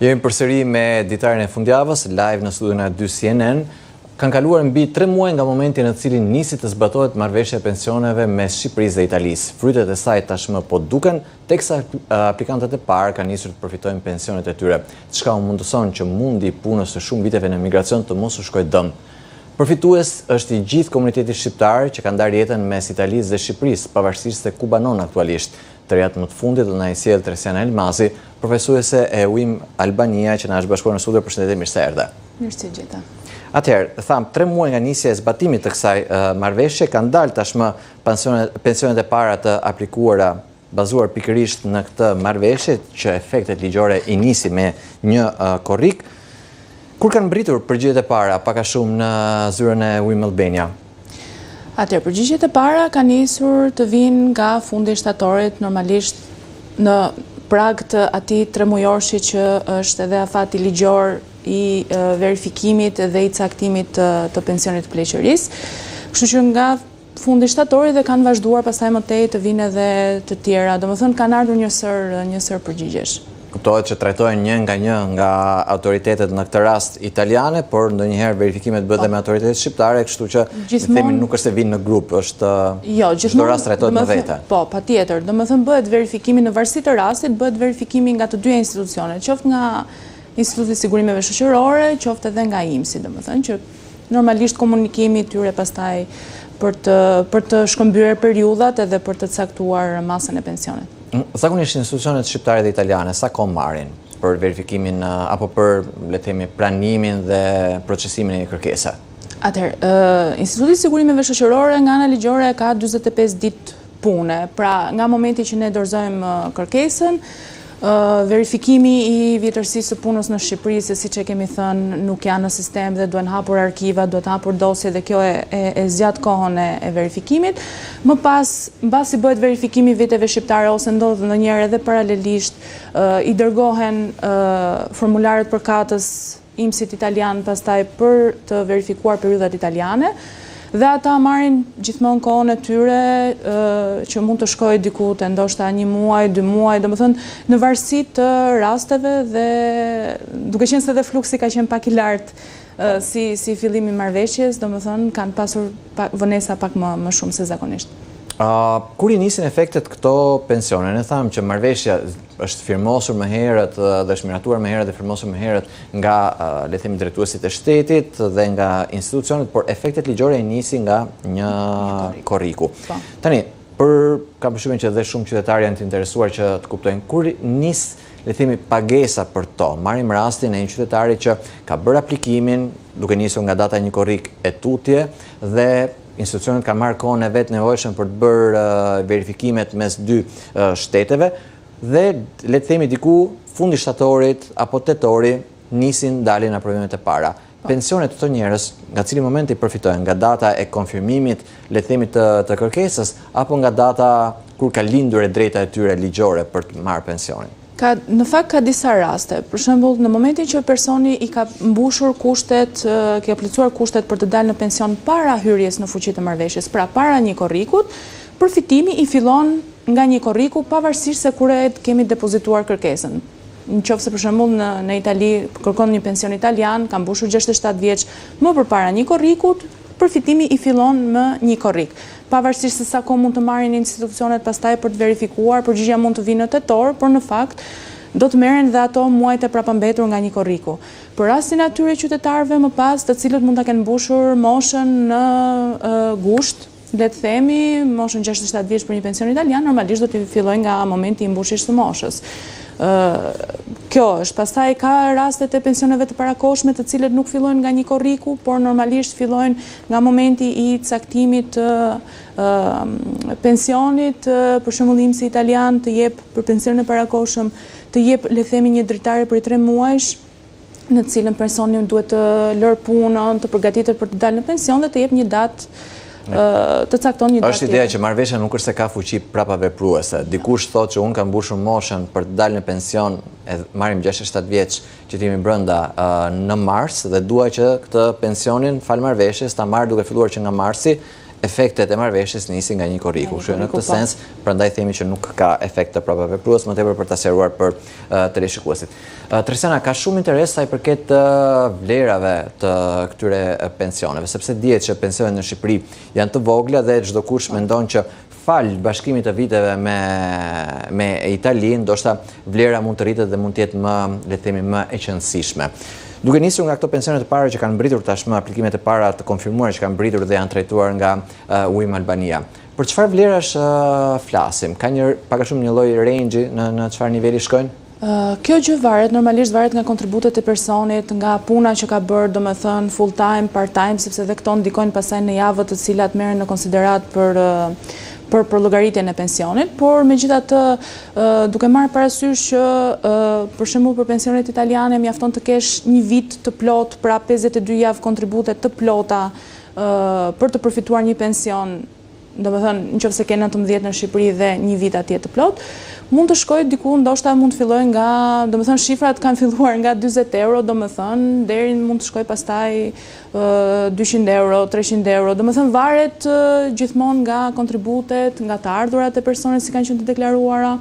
Jemi përsëri me ditarin e fundjavës, live në studion e 2 CNN. Kanë kaluar mbi 3 muaj nga momenti në të cilin nisi të zbatohet marrëveshja e pensioneve mes Shqipërisë dhe Italisë. Frytet e saj tashmë po duken, teksa aplikantët e parë kanë nisur të përfitojnë pensionet e tyre, çka u mundëson që mundi i punës së shumë viteve në emigracion të mos u shkojë dëm. Përfitues është i gjithë komuniteti shqiptar që ka ndarë jetën mes Italisë dhe Shqipërisë, pavarësisht se ku banon aktualisht. Të rejat më të fundit do na i sjellë Tresiana Elmazi, përfaqësuese e WIM Albania që na është bashkuar në studio. Përshëndetje, mirë se erdhe. Mirë se gjeta. Atëherë, thamë, 3 muaj nga nisja e zbatimit të kësaj marrëveshje kanë dalë tashmë pensionet e para të aplikuara bazuar pikërisht në këtë marrëveshje që efektet ligjore i nisi me një korrik. Kur kanë mbërritur përgjigjet e para, pak a shumë në zyrën e WIM Albania? Atëherë, përgjigjet e para kanë nisur të vijnë nga fundi i shtatorit, normalisht në prag të atij tremujorshi që është edhe afati ligjor i verifikimit dhe i caktimit të, të pensionit të pleqërisë. Kështu që nga fundi i shtatorit dhe kanë vazhduar pastaj më tej të vijnë edhe të tjera. Domethënë kanë ardhur një sërë një sërë përgjigjesh. Kuptohet që trajtohen një nga një nga autoritetet në këtë rast italiane, por ndonjëherë verifikimet bëhen dhe me autoritetet shqiptare, kështu që gjithmonë themi nuk është se vijnë në grup, është jo, gjithmonë çdo rast trajtohet në vete. Po, patjetër. Domethënë bëhet verifikimi në varësi të rastit, bëhet verifikimi nga të dyja institucionet, qoftë nga Instituti i Sigurimeve Shoqërore, qoftë edhe nga IMSI, domethënë që normalisht komunikimi i tyre pastaj për të për të shkëmbyer periudhat edhe për të caktuar masën e pensionit. Zakonisht institucionet shqiptare dhe italiane sa kohë marrin për verifikimin apo për, le të themi, pranimin dhe procesimin e një kërkese? Atëherë, Instituti i Sigurimeve Shoqërore nga ana ligjore ka 45 ditë pune. Pra, nga momenti që ne dorëzojmë kërkesën, verifikimi i vjetërsisë së punës në Shqipëri, se siç e kemi thënë, nuk janë në sistem dhe duhen hapur arkiva, duhet hapur dosje dhe kjo e, e, e zgjat kohën e, e verifikimit. Më pas, mbasi bëhet verifikimi i viteve shqiptare ose ndodh ndonjëherë edhe paralelisht, i dërgohen formularët përkatës IMSI-t italian pastaj për të verifikuar periudhat italiane dhe ata marrin gjithmonë kohën e tyre që mund të shkojë diku te ndoshta një muaj, dy muaj, domethënë në varësi të rasteve dhe duke qenë se edhe fluksi ka qenë pak i lartë si si fillim i marrëveshjes, domethënë kanë pasur pak vonesa pak më më shumë se zakonisht. Uh, kur i nisin efektet këto pensione? Ne thamë që marrëveshja është firmosur më herët dhe është miratuar më herët dhe firmosur më herët nga, le të themi, drejtuesit e shtetit dhe nga institucionet, por efektet ligjore i nisi nga një korriku. Po. Tani, për kam përshtypjen që dhe shumë qytetarë janë të interesuar që të kuptojnë kur nis, le të themi, pagesa për to. Marrim rastin e një qytetari që ka bërë aplikimin duke nisur nga data një korrik e tutje dhe institucionet kanë marrë kohën e vet nevojshëm për të bërë verifikimet mes dy shteteve dhe le të themi diku fundi shtatorit apo tetori nisin dalin aprovimet e para. Po. Pensionet këto njerëz, nga cili moment i përfitojnë? Nga data e konfirmimit, le të themi të, të kërkesës, apo nga data kur ka lindur e drejta e tyre ligjore për të marrë pensionin? Ka, në fakt ka disa raste. Për shembull, në momentin që personi i ka mbushur kushtet, ka plotësuar kushtet për të dalë në pension para hyrjes në fuqi të marrëveshjes, pra para një korrikut, përfitimi i fillon nga një korriku pavarësisht se kur e kemi depozituar kërkesën. Në qoftë se për shembull në në Itali kërkon një pension italian, ka mbushur 67 vjeç më përpara një korrikut, përfitimi i fillon më një korrik. Pavarësisht se sa kohë mund të marrin institucionet pastaj për të verifikuar, përgjigja mund të vijë në tetor, por në fakt do të merren dhe ato muajt e prapambetur nga një korriku. Për rastin e atyre qytetarëve më pas, të cilët mund ta kenë mbushur moshën në gusht, Le të themi, moshën 67 vjeç për një pension italian, normalisht do t'i fillojë nga momenti i mbushjes së moshës. Kjo është. Pastaj ka rastet e pensioneve të parakohshme të cilët nuk fillojnë nga një korriku, por normalisht fillojnë nga momenti i caktimit të pensionit, për shembull IMSI italian të jep për pensionin e parakohshëm, të jep le të themi një dritare prej 3 muajsh, në të cilën personi duhet të lërë punën, të përgatitet për të dalë në pension dhe të jep një datë të cakton një datë. Është ideja që marrëveshja nuk është se ka fuqi prapavepruese. Dikush thotë që unë kam mbushur moshën për të dalë në pension, e marrim 67 vjeç që të jemi brenda në mars dhe dua që këtë pensionin falë marrëveshjes ta marr duke filluar që nga marsi. Efektet e marrëveshjes nisin nga 1 korriku, kështu në këtë po. sens, prandaj themi që nuk ka efekt të prapaveprues, më tepër për ta sqaruar për teleshikuesit. Tresjana, ka shumë interes sa i përket vlerave të këtyre pensioneve, sepse dihet që pensionet në Shqipëri janë të vogla dhe çdokush po. mendon që falë bashkimit të viteve me me Italinë, ndoshta vlera mund të rritet dhe mund të jetë më, le të themi, më e qenësishme. Duke nisur nga këto pensione të para që kanë mbërritur tashmë, aplikimet e para të konfirmuara që kanë mbërritur dhe janë trajtuar nga uh, UIM Albania. Për çfarë vlerash uh, flasim? Ka një pak a shumë një lloj range në në çfarë niveli shkojnë? Kjo gjë varet, normalisht varet nga kontributet e personit, nga puna që ka bërë, domethënë full time, part time, sepse dhe këto ndikojnë pastaj në javët të cilat merren në konsideratë për për përllogaritjen e pensionit, por megjithatë duke marrë parasysh që për shembull për pensionet italiane mjafton të kesh një vit të plotë, pra 52 javë kontribute të plota për të përfituar një pension domethënë, në qoftë se ke 19 në Shqipëri dhe një vit atje të plotë, mund të shkojë diku, ndoshta mund të fillojë nga, domethënë, shifrat kanë filluar nga 40 euro, domethënë, deri mund të shkojë pastaj 200 euro, 300 euro, domethënë, varet gjithmonë nga kontributet, nga të ardhurat e personit si kanë qenë të deklaruara,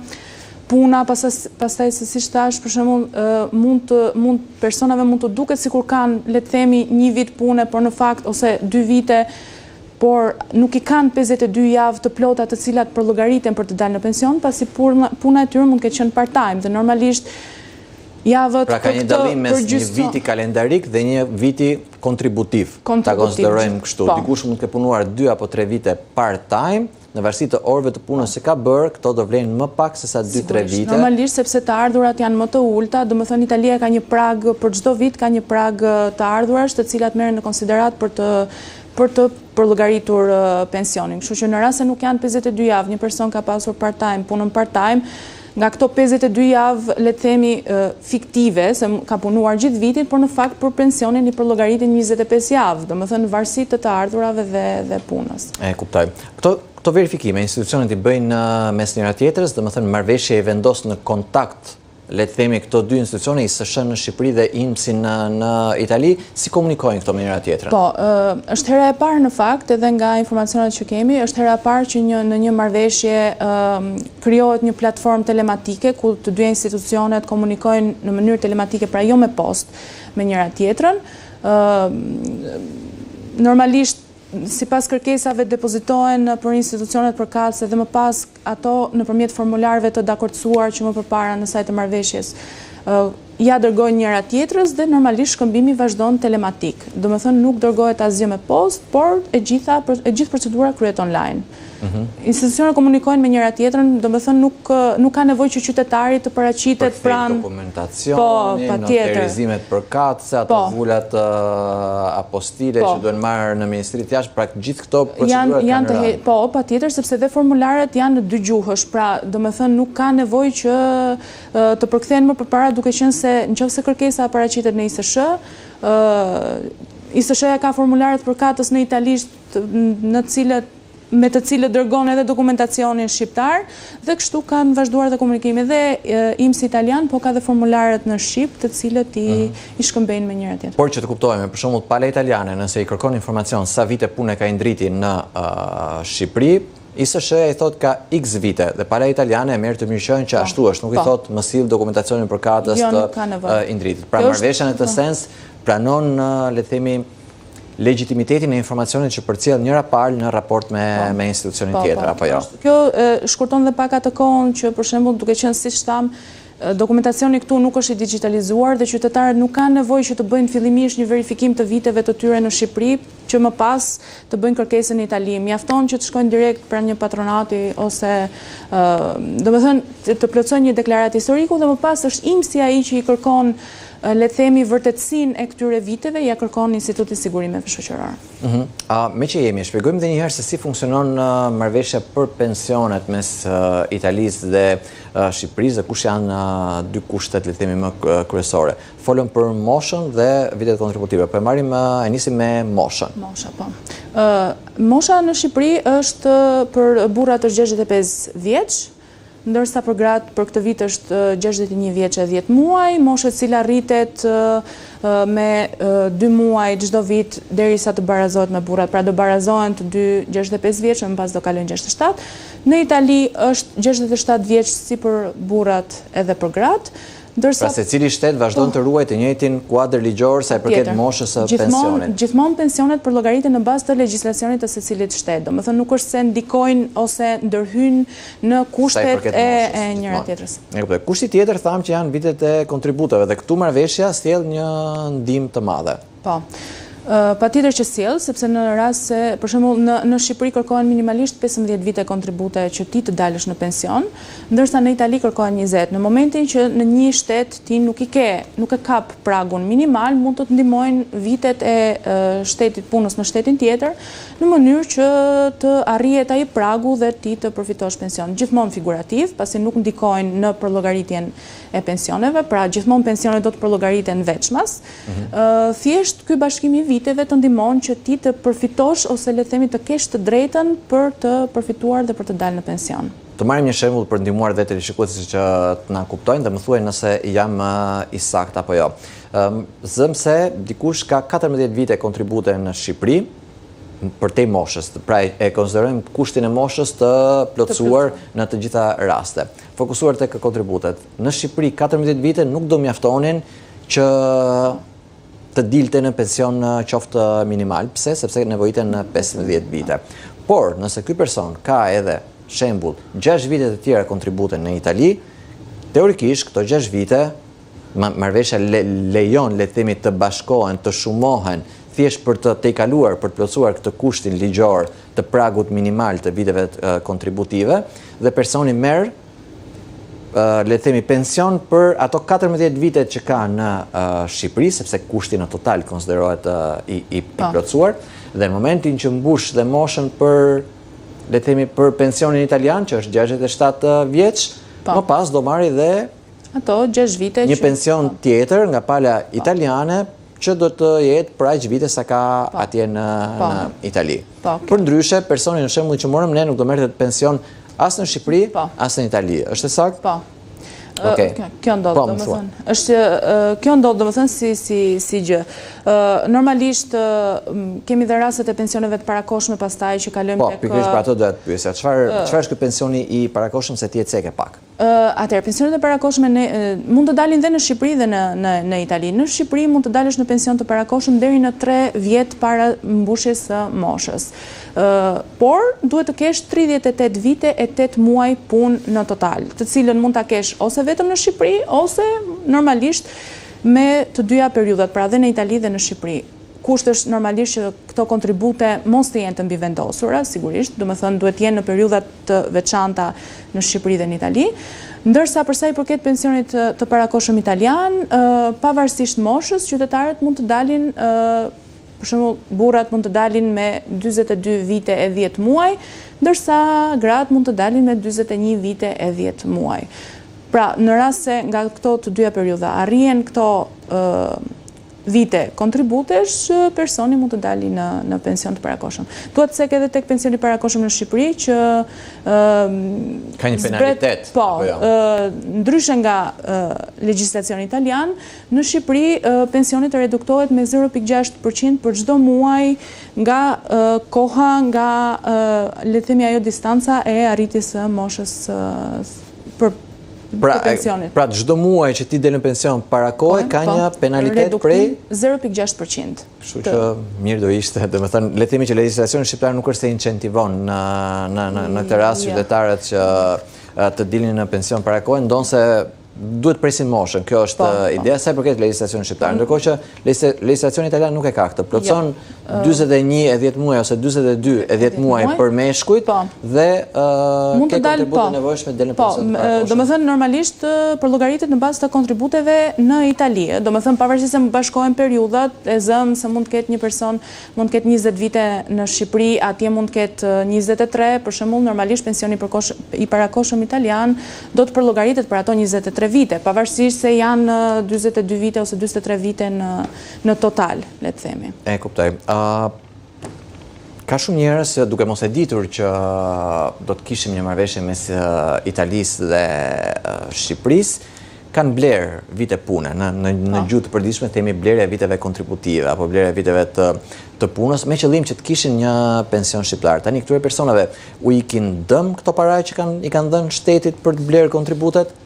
puna, pastaj se siç thashë, për shembull, mund të, mund, personave mund të duket sikur kanë, le të themi, një vit pune, por në fakt, ose dy vite, por nuk i kanë 52 javë të plota të cilat përllogariten për të dalë në pension, pasi puna, puna e tyre mund të ketë qenë part-time dhe normalisht javët pra ka një dallim mes një viti kalendarik dhe një viti kontributiv. Ta konsiderojmë kështu. Po. Dikush mund të ketë punuar 2 apo 3 vite part-time, në varësi të orëve të punës që ka bërë, këto do vlejnë më pak se sa 2-3 vite. Normalisht sepse të ardhurat janë më të ulëta, domethënë Italia ka një prag për çdo vit ka një prag të ardhurash të cilat merren në konsideratë për të për të përllogaritur pensionin. Kështu që në rast se nuk janë 52 javë, një person ka pasur part-time, punën part-time, nga këto 52 javë, le të themi, fiktive, se ka punuar gjithë vitin, por në fakt për pensionin i përllogaritin 25 javë, domethënë në varësi të të ardhurave dhe, dhe punës. E kuptoj. Këto, këto verifikime, institucionet i bëjnë mes njëra tjetrës, domethënë marrëveshja i vendos në kontakt le të themi këto dy institucione, ISSH në Shqipëri dhe INPS-in në, në Itali, si komunikojnë këto me njëra tjetrën? Po, është hera e parë në fakt, edhe nga informacionet që kemi, është hera e parë që një, në një marrëveshje krijohet një platformë telematike ku të dyja institucionet komunikojnë në mënyrë telematike, pra jo me postë me njëra tjetrën. Normalisht sipas kërkesave depozitohen nëpër institucionet përkatëse dhe më pas ato nëpërmjet formularëve të dakordësuar që më përpara në sajë të marrëveshjes ia dërgojnë njëra tjetrës dhe normalisht shkëmbimi vazhdon telematik. Domethënë nuk dërgohet asgjë me postë, por e gjitha e gjithë procedura kryhet online. Mhm. Institucionet komunikojnë me njëra tjetrën, domethënë nuk nuk ka nevojë që qytetari të paraqitet pranë dokumentacionin, po, noterizimet përkatëse, ato po. vulat apostile po. që duhen marrë në Ministri të Jashtme, pra gjithë këto procedurat janë të Po, patjetër sepse dhe formularët janë në dygjuhësh, pra domethënë nuk ka nevojë që të përkthehen më përpara duke qenë se nëse kërkesa paraqitet në ISSH, ë ISSH-ja ka formularët përkatës në italisht në të cilët me të cilët dërgon edhe dokumentacionin shqiptar dhe kështu kanë vazhduar dhe komunikimi dhe IMSI italian, po ka dhe formularët në shqip të cilët i, mhm. i shkëmbejnë me njëra tjetrën. Por që të kuptohemi, për shembull pala italiane, nëse i kërkon informacion sa vite pune ka Indriti në uh, Shqipëri, ISSH-ja i thotë ka X vite dhe pala italiane e merr të mirëqenë që po, ashtu është, nuk i po. thotë më sill dokumentacionin përkatës jo, të Indritit. Pra marrëveshja në këtë po. sens pranon, le të themi, legjitimitetin e informacionit që përcjell njëra palë në raport me po. me institucionin po, tjetër po. apo jo. Kjo shkurton dhe pak atë kohën që për shembull duke qenë siç thamë dokumentacioni këtu nuk është i digjitalizuar dhe qytetarët nuk kanë nevojë që të bëjnë fillimisht një verifikim të viteve të tyre në Shqipëri, që më pas të bëjnë kërkesën në Itali. Mjafton që të shkojnë direkt pranë një patronati ose domethënë të plotësojnë një deklaratë historiku dhe më pas është IMSI ai që i kërkon le të themi vërtetësinë e këtyre viteve ia kërkon Instituti i Sigurimeve Shoqërore. Mhm. A meqë jemi, shpjegojmë edhe një herë se si funksionon marrëveshja për pensionet mes Italisë dhe Shqipërisë dhe kush janë dy kushtet, le të themi, më kryesore. Folëm për moshën dhe vitet kontributive. Po e marrim e nisim me moshën. Mosha, po. Ë mosha në Shqipëri është për burrat është 65 vjeç. ndërsa për gratë për këtë vit është 61 vjeç e 10 muaj, moshë e cila rritet me 2 muaj çdo vit derisa të barazohet me burrat. Pra do barazohen të dy 65 vjeç, më pas do kalojnë 67. Në Itali është 67 vjeç si për burrat edhe për gratë. Ndërsa, pra secili shtet vazhdon po, të ruajë të njëjtin kuadër ligjor sa i përket moshës së pensionit. Gjithmonë pensionet përllogariten në bazë të legjislacionit të secilit shtet. Domethënë nuk është se ndikojnë ose ndërhyjnë në kushtet e, e njëra tjetrës. E kuptoj. Kushti tjetër thamë që janë vitet e kontributeve dhe këtu marrëveshja sjell një ndihmë të madhe. Po. Patjetër që sjell, sepse në rast se, për shembull, në në Shqipëri kërkohen minimalisht 15 vite kontribute që ti të dalësh në pension, ndërsa në Itali kërkohen 20. Në momentin që në një shtet ti nuk i ke, nuk e kap pragun minimal, mund të të ndihmojnë vitet e shtetit punës në shtetin tjetër, në mënyrë që të arrihet ai pragu dhe ti të përfitosh pension. Gjithmonë figurativ, pasi nuk ndikojnë në përllogaritjen e pensioneve, pra gjithmonë pensionet do të përllogariten veçmas. Mhm. Thjesht ky bashkim i viteve të ndihmon që ti të përfitosh ose le të themi të kesh të drejtën për të përfituar dhe për të dalë në pension. Të marrim një shembull për të ndihmuar dhe teleshikuesit që të na kuptojnë dhe më thuaj nëse jam i saktë apo jo. Zëmë se dikush ka 14 vite kontribute në Shqipëri, përtej moshës, pra e konsiderojmë kushtin e moshës të plotësuar në të gjitha raste. Fokusuar tek kontributet. Në Shqipëri 14 vite nuk do mjaftonin që të dilte në pension qoftë minimal. Pse? Sepse nevojiten 15 vite. Por, nëse ky person ka edhe shembull 6 vite të tjera kontribute në Itali, teorikisht këto 6 vite marrëveshja lejon, le të themi, të bashkohen, të shumohen, thjesht për të tejkaluar, për të plotësuar këtë kushtin ligjor të pragut minimal të viteve kontributive, dhe personi merr le të themi pension për ato 14 vitet që ka në Shqipëri, sepse kushti në total konsiderohet i, i, i po. plotësuar, dhe në momentin që mbush dhe moshën për le të themi për pensionin italian që është 67 vjeç, po. më pas do marri dhe ato 6 vite një pension po. tjetër nga pala italiane që do të jetë për aq vite sa ka po. atje në, po. në Itali. Po, Përndryshe, personi në shembullin që morëm ne nuk do merrte pension as në Shqipëri, po. as në Itali. Është e saktë? Po. Okej. Kjo ndodh, po, domethënë. Është kjo ndodh, domethënë si si si gjë. Normalisht kemi dhe rastet e pensioneve të parakohshme pastaj që kalojmë po, tek Po, pikërisht për ato doja të pyesja. Çfarë çfarë është ky pensioni i parakohshëm se ti e ceke pak? Atëherë, pensionet e parakohshme ne, mund të dalin dhe në Shqipëri dhe në, në, në Itali. Në Shqipëri mund të dalësh në pension të parakohshëm deri në 3 vjet para mbushjes së moshës. Por, duhet të kesh 38 vite e 8 muaj punë në total, të cilën mund ta kesh ose vetëm në Shqipëri, ose normalisht me të dyja periudhat, pra dhe në Itali dhe në Shqipëri. Kusht është normalisht që këto kontribute mos të jenë të mbivendosura, sigurisht, domethënë duhet të jenë në periudha të veçanta në Shqipëri dhe në Itali. Ndërsa për sa i përket pensionit të parakohshëm italian, pavarësisht moshës, qytetarët mund të dalin për shembull, burrat mund të dalin me 42 vite e 10 muaj, ndërsa gratë mund të dalin me 41 vite e 10 muaj. Pra, në rast se nga këto të dyja periudha arrihen këto vite kontributesh, personi mund të dali në në pension të parakohshëm. Dua të cek edhe tek pensioni i parakohshëm në Shqipëri që ka një penalitet. Po, jo? ndryshe nga legjislacioni italian, në Shqipëri pensioni të reduktohet me 0.6% për çdo muaj nga koha, nga le të themi ajo distanca e arritjes së moshës për pra, të pensionit. Pra, çdo muaj që ti del në pension para kohe, po, ka po, një penalitet prej? 0.6%. Kështu që mirë do ishte, domethënë, le të themi që legjislacioni shqiptar nuk është se incentivon në, në, në, në këtë rast jo. qytetarët që të dilin në pension para kohe, ndonëse duhet presin moshën, kjo është po, po. ideja sa i përket legjislacionit shqiptar. Mm. Ndërkohë që legjislacioni italian nuk e ka këtë, plotëson 41 jo. e 10 muaj ose 42 e 10 muaj për meshkujt po. dhe ke kontributet e nevojshme del në po, pension të parakohshëm. Domethënë normalisht përllogaritet në bazë të kontributeve në Itali, domethënë pavarësisht se bashkohen periudhat, e zëmë se mund të ketë një person mund të ketë 20 vite në Shqipëri, atje mund të ketë 23, për shembull, normalisht pensioni i parakohshëm italian do të përllogaritet për ato 23 vite, pavarësisht se janë 42 vite ose 43 vite në në total, le të themi. E kuptoj. Ka shumë njerëz që duke mos e ditur që do të kishim një marrëveshje mes Italisë dhe Shqipërisë, kanë blerë vite pune, në në në po. gjuhë të përditshme themi blerja e viteve kontributive apo blerja e viteve të të punës me qëllim që të kishin një pension shqiptar. Tani këtyre personave u ikin dëm këto para që kanë i kanë dhënë shtetit për të blerë kontributet?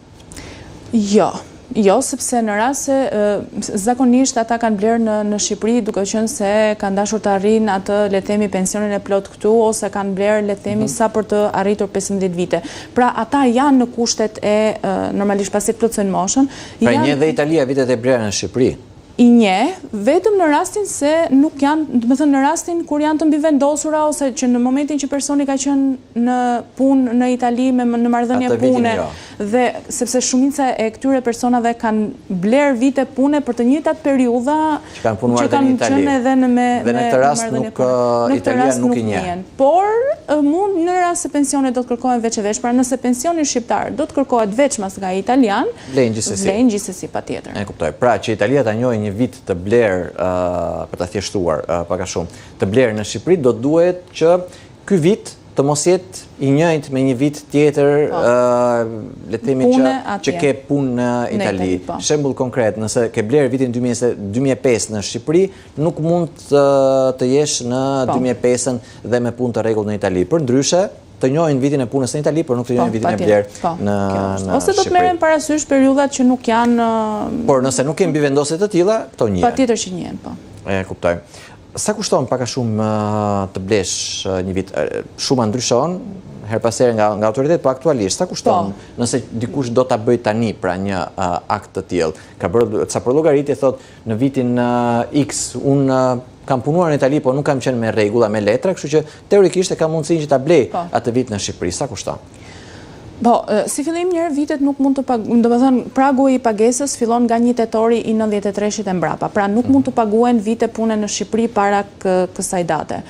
Jo. Jo, sepse në rast se zakonisht ata kanë blerë në në Shqipëri duke qenë se kanë dashur të arrijnë atë le të themi pensionin e plotë këtu ose kanë blerë le të themi mm -hmm. sa për të arritur 15 vite. Pra ata janë në kushtet e normalisht pasi të plotësojnë moshën. Pra i njeh dhe Italia vitet e blera në Shqipëri. I njeh, vetëm në rastin se nuk janë, domethënë në rastin kur janë të mbivendosura ose që në momentin që personi ka qenë në punë në Itali me në marrëdhënie pune jo. dhe sepse shumica e këtyre personave kanë blerë vite pune për të njëjtat periudha që kanë punuar edhe në Itali. Që edhe në me dhe në këtë rast nuk Italia nuk i njeh. Por mund në rast se pensionet do të kërkohen veç e veç, pra nëse pensioni shqiptar do të kërkohet veçmas nga ai italian, vlen gjithsesi. Vlen gjithsesi patjetër. E kuptoj. Pra që Italia ta njohë një vit të blerë për ta thjeshtuar pak a shumë, të blerë në Shqipëri do duhet që ky vit të mos jetë i njëjtë me një vit tjetër, po. le të themi që që ke punë në Itali. Po. Shembull konkret, nëse ke blerë vitin 2005 në Shqipëri, nuk mund të, të jesh në 2005-ën po. dhe me punë të rregullt në Itali. Përndryshe, të njohin vitin e punës në Itali, por nuk të njohin vitin e blerë po, në në Ose do të merren parasysh periudhat që nuk janë Por nëse nuk ke mbivendosje të tilla, këto njihen. Patjetër që njihen, po. E kuptoj. Sa kushton pak a shumë të blesh një vit? Shuma ndryshon herë pas here nga nga autoritetet, po aktualisht sa kushton po. nëse dikush do ta bëjë tani pra një akt të tillë? Ka bërë ca përllogaritje thotë në vitin X unë kam punuar në Itali, po nuk kam qenë me rregulla, me letra, kështu që teorikisht e kam mundësinë që ta blej po. atë vit në Shqipëri. Sa kushton? Po, si fillim njëherë vitet nuk mund të pag... domethënë, pragu i pagesës fillon nga një tetori i 93-shit e mbrapa. Pra nuk mund të paguhen vite pune në Shqipëri para kësaj date.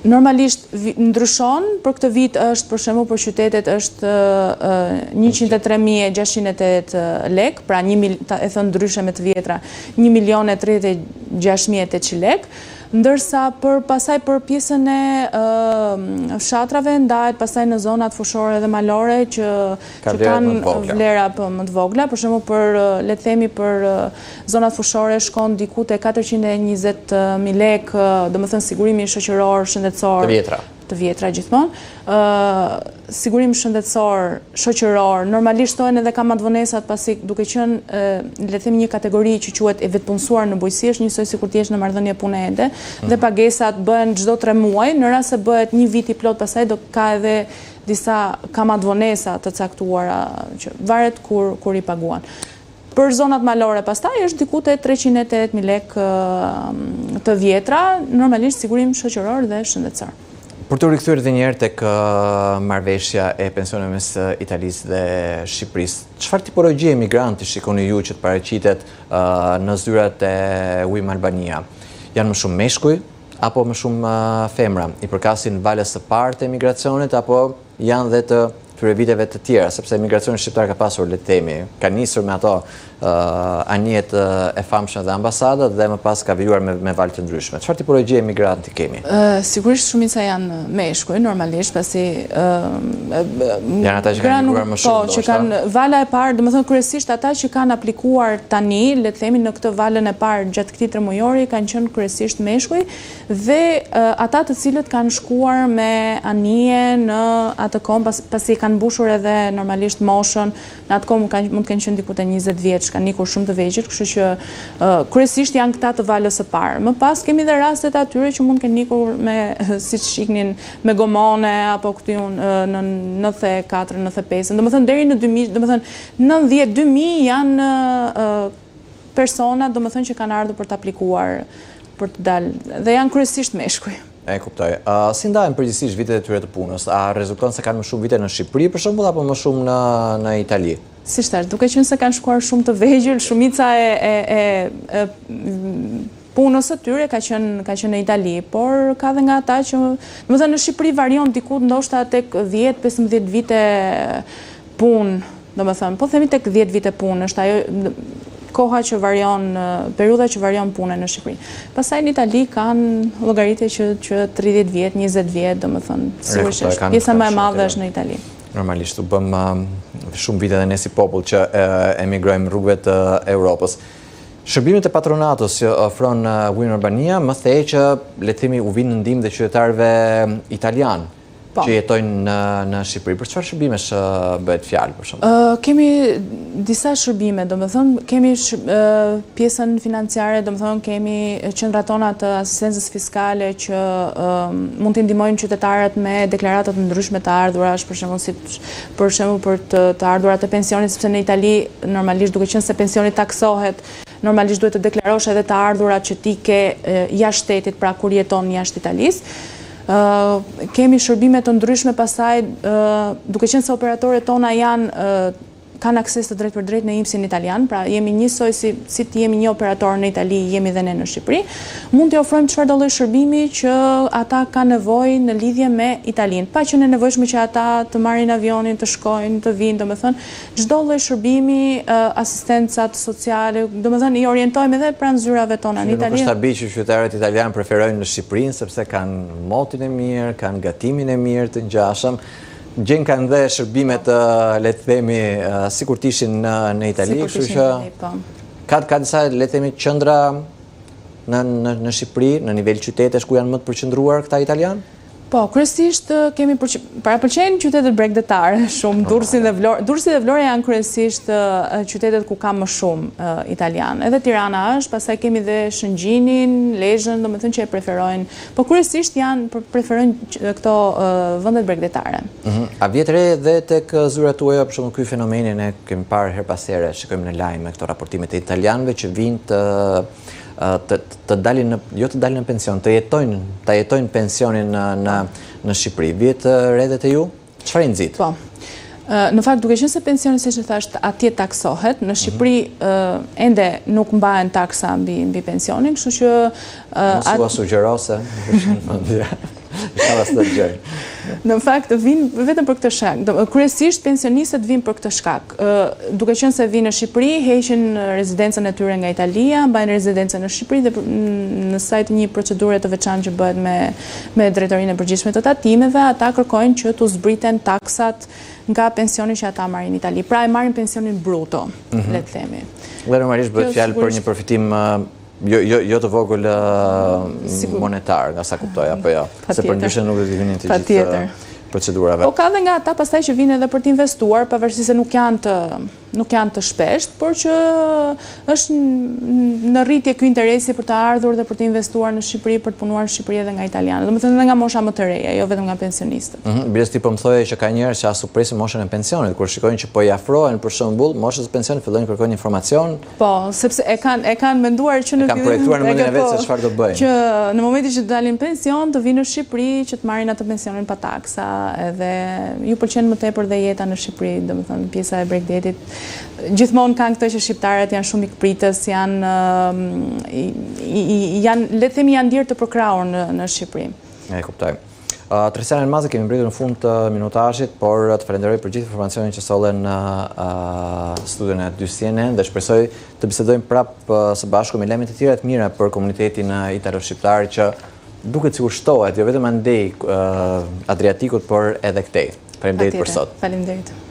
Normalisht ndryshon, për këtë vit është për shembull për qytetet është 103.608 lekë, pra një e thënë ndryshe me të vjetra, 1 milion e 36.800 lekë. Ndërsa për pastaj për pjesën e fshatrave ndahet pastaj në zonat fushore dhe malore që që kanë vlera po, më të vogla, për shembull për le të themi për zonat fushore shkon diku te 420.000 lekë, domethënë sigurimi shoqëror, shëndetësor. Të vjetra. Të vjetra gjithmonë. Sigurim shëndetësor, shoqëror, normalisht shtohen edhe kamatëvonesat pasi duke qenë le të themi një kategori që quhet e vetëpunësuar në bujqësi, është njësoj sikur të jesh në marrëdhënie pune ende mhm. dhe pagesat bëhen çdo 3 muaj, në rast se bëhet një vit i plotë pastaj do ka edhe disa kamatëvonesa të caktuara që varet kur kur i paguan. Për zonat malore pastaj është diku te 380.000 lekë të vjetra, normalisht sigurim shoqëror dhe shëndetësor. Për t'u rikthyer edhe një herë tek marrëveshja e pensioneve mes Italisë dhe Shqipërisë, çfarë tipologjie emigranti shikoni ju që të paraqitet në zyrat e WIM Albania? Janë më shumë meshkuj apo më shumë femra? I përkasin valës së parë të emigracionit apo janë dhe të këtyre viteve të tjera, sepse emigracioni shqiptar ka pasur, le të themi, ka nisur me ato anijet e famshme dhe ambasadat dhe më pas ka vijuar me, me valë të ndryshme. Çfarë tipologjie emigranti kemi? Sigurisht shumica janë meshkuj, normalisht, pasi janë ata që kanë emigruar më shumë, po, që kanë vala e parë, domethënë kryesisht ata që kanë aplikuar tani, le të themi në këtë valën e parë gjatë këtij tremujori kanë qenë kryesisht meshkuj, Dhe ata të cilët kanë shkuar me anije në atë kohë, pasi kanë mbushur edhe normalisht moshën, në atë kohë mund të kenë qenë diku te 20 vjeç, kanë ikur shumë të vegjël, kështu që kryesisht janë këta të valës së parë. Më pas kemi dhe rastet e atyre që mund të kenë ikur me siç iknin me gomone apo ku di unë në 94, 95, domethënë deri në 2000, domethënë 90 2000 janë persona, domethënë që kanë ardhur për të aplikuar për të dalë dhe janë kryesisht meshkuj. E kuptoj. Si ndahen përgjithësisht vitet e tyre të punës? A rezulton se kanë më shumë vite në Shqipëri për shembull apo më shumë në në Itali? Siç thashë, duke qenë se kanë shkuar shumë të vegjël, shumica e e e, e punës së tyre ka qenë ka qenë në Itali, por ka dhe nga ata që, domethënë në Shqipëri varion diku ndoshta tek 10-15 vite punë, domethënë, po themi tek 10 vite punë, është ajo koha që varion, periudha që varion pune në Shqipëri. Pastaj në Itali kanë llogaritje që që 30 vjet, 20 vjet, domethënë, sigurisht pjesa më e madhe është në Itali. Normalisht u bëmë shumë vite dhe ne si popull që emigrojmë rrugëve të Europës. Shërbimet e patronatës që ofron Win Albania, më the që le të themi u vijnë në ndihmë dhe qytetarëve italianë. Po. që jetojnë në në Shqipëri. Për çfarë shërbimesh bëhet fjalë për shembull? Kemi disa shërbime, domethënë kemi pjesën financiare, domethënë kemi qendrat tona të asistencës fiskale që mund t'i ndihmojnë qytetarët me deklarata të ndryshme të ardhurash, për shembull si për shembull për të, të ardhurat e pensionit, sepse në Itali normalisht duke qenë se pensioni taksohet, normalisht duhet të deklarosh edhe të ardhurat që ti ke jashtë shtetit, pra kur jeton jashtë Italisë. Kemi shërbime të ndryshme pastaj, duke qenë se operatorët tona janë kanë akses të drejtpërdrejtë në INPS-in italian, pra jemi njësoj si si të jemi një operator në Itali, jemi dhe ne në Shqipëri, mund t'i ofrojmë çfarëdo lloj shërbimi që ata kanë nevojë në lidhje me Italinë, pa qenë e nevojshme që ata të marrin avionin, të shkojnë, të vijnë, domethënë Çdo lloj shërbimi, asistencat sociale, domethënë i orientojmë edhe pranë zyrave tona në Itali. Nuk është habi që qytetarët italianë preferojnë në Shqipërinë sepse kanë motin e mirë, kanë gatimin e mirë të ngjashëm, gjejnë kanë dhe shërbimet, le të themi, sikur të ishin në në Itali, kështu që po. ka ka disa le të themi qendra në në në Shqipëri, në nivel qytetesh ku janë më të përqendruar këta italianë? Po, kryesisht kemi për, parapëlqejnë qytetet bregdetare shumë, Durrësi dhe Vlora. Durrësi dhe Vlora janë kryesisht qytetet ku ka më shumë italianë. Edhe Tirana është, pastaj kemi dhe Shëngjinin, Lezhën, domethënë që e preferojnë. Po kryesisht janë preferojnë këto vendet bregdetare. Mhm. A vihet re dhe tek zyra tuaja, për shembull ky fenomeni ne kemi parë herë pas here, shikojmë në lajme këto raportimet e italianëve që vijnë të të të dalin në jo të dalin në pension, të jetojnë, ta jetojnë pensionin në në në Shqipëri. Vihet re dhe te ju? Çfarë i nxit? Po. Në fakt, duke qenë se pensioni, siç e thashë, atje taksohet, në Shqipëri mhm. ende nuk mbahen taksa mbi mbi pensionin, kështu që Mos ua sugjero se, Ka të gjej. Në fakt vijnë vetëm për këtë shkak. Kryesisht pensionistët vijnë për këtë shkak. Duke qenë se vijnë në Shqipëri, heqin rezidencën e tyre nga Italia, mbajnë rezidencën në Shqipëri dhe në sajë të një procedure të veçantë që bëhet me me Drejtorinë e Përgjithshme të Tatimeve, ata kërkojnë që t'u zbriten taksat nga pensioni që ata marrin në Itali. Pra e marrin pensionin bruto, mhm. le të themi. Dhe normalisht bëhet fjalë për një përfitim Jo, jo, jo të vogël monetar, nga sa kuptoj, apo jo? Se përndryshe nuk do t'i hynin të gjithë procedurave. Po ka dhe nga ata pastaj që vijnë edhe për të investuar, pavarësisht se nuk janë të nuk janë të shpeshtë, por që është në rritje ky interesi për të ardhur dhe për të investuar në Shqipëri, për të punuar në Shqipëri edhe nga italianët. Domethënë edhe nga mosha më të reja, jo vetëm nga pensionistët. Mm -hmm. Biles ti po më thoje që ka njerëz që as s'u presin moshën e pensionit, kur shikojnë që po i afrohen për shembull, moshës së pensionit fillojnë kërkojnë informacion, Po, sepse e kanë e kanë menduar që në fillim. E kanë projektuar në mendjen e vet se po, çfarë do bëjnë. Që në momentin që të dalin në pension, të vijnë në Shqipëri që të marrin atë pensionin pa taksa, edhe ju pëlqen më tepër dhe jeta në Shqipëri, domethënë pjesa e bregdetit. Gjithmonë kanë këtë që shqiptarët janë shumë mikpritës, janë janë le të themi janë ndier të përkrahur në në Shqipëri. E kuptoj. Tresiana Elmazi, kemi mbërritur në fund të minutazhit, por të falenderoj për gjithë informacionin që solle në studion e 2 CNN dhe shpresoj të bisedojmë prapë së bashku me lajme të tjera të mira për komunitetin italo-shqiptar që duket sikur shtohet, jo vetëm andej Adriatikut, por edhe këtej. Faleminderit për sot. Faleminderit.